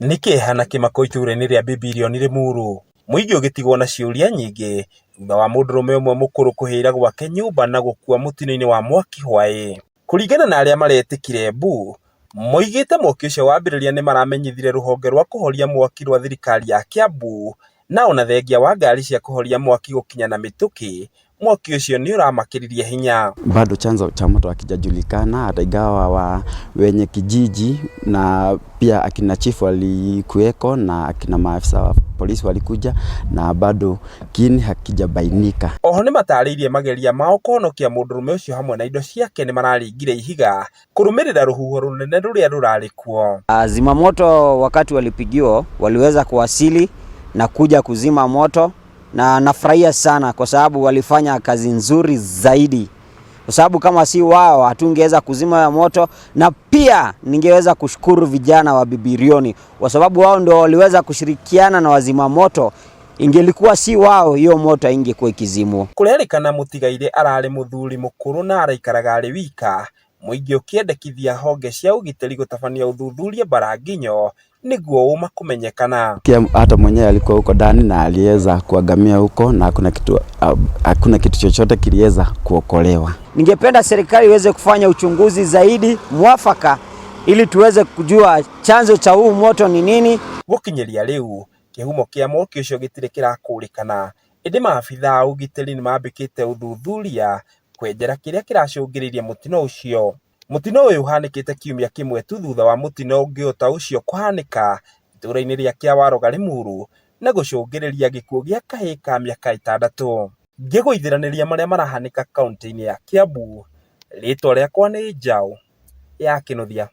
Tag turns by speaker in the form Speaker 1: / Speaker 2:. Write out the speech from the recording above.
Speaker 1: Nĩ kĩeha na kĩmako itũra-inĩ rĩa Bibirioni Limuru, mũingĩ ũgĩtigwo na ciũria nyingĩ thutha wa mũndũrũme ũmwe mũkũrũ kũhĩra gwake nyũmba na gũkua mũtino-inĩ wa mwaki hwaĩ. Kũringana na arĩa maretĩkire mbu, moigĩte mwaki ũcio wambĩrĩria nĩ maramenyithirie rũhonge rwa kũhoria mwaki rwa thirikari ya Kiambu na ona thengia wa ngari cia kũhoria mwaki gũkinya na mĩtũkĩ, mwaki ũcio nĩ ũramakĩririe hinya.
Speaker 2: Bado chanzo cha moto hakijajulikana, hata ingawa wa wenye kijiji na pia akina chifu walikuweko na akina maafisa wa polisi walikuja na bado kiini hakijabainika.
Speaker 1: Oho nĩ matarĩirie mageria mao kũhonokia mũndũrũme ũcio hamwe na indo ciake nĩ mararingire ihiga kũrũmĩrĩra rũhuho rũnene rũrĩa rũrarĩ kuo.
Speaker 3: Zimamoto wakati walipigiwa waliweza kuwasili na kuja kuzima moto, na nafurahia sana kwa sababu walifanya kazi nzuri zaidi, kwa sababu kama si wao hatungeweza kuzima ya moto, na pia ningeweza kushukuru vijana wa Bibirioni kwa sababu wao ndio waliweza kushirikiana na wazima moto. Ingelikuwa si wao, hiyo moto haingekuwa ikizimwa.
Speaker 1: Kũrerĩkana mũtigairĩ ararĩ mũthuri mũkũrũ na araikaraga arĩ wika, mũingĩ ũkĩendekithia honge cia ũgitĩri gũtabania ũthuthuria Mbaranginyo nĩguo ũma kũmenyekana.
Speaker 2: Pia hata mwenyewe alikuwa huko ndani na aliweza kuangamia huko na hakuna kitu chochote kiliweza kuokolewa.
Speaker 3: Ningependa serikali iweze kufanya uchunguzi zaidi mwafaka ili tuweze kujua chanzo cha huu moto ni nini.
Speaker 1: Gũkinyĩria rĩu kĩhumo kĩa mwaki ũcio gĩtirĩ kĩrakũrĩkana, ĩndĩ maabitha a ũgitĩri nĩmambĩkĩte ũthuthuria kwenjera kĩrĩa kĩracũngĩrĩirie mũtino ũcio. Mũtino ũyũ ũhanĩkĩte kiumia kĩmwe tu thutha wa mũtino ũngĩ o ta ũcio kũhanĩka itũra-inĩ rĩa Kĩawaroga Limuru na gũcũngĩrĩria gĩkuũ gĩa kahĩĩ ka mĩaka 6. Ngĩgũithĩranĩria marĩa marahanĩka kaũntĩ-inĩ ya Kiambu, rĩtwa rĩakwa nĩ Njaũ ya Kĩnuthia.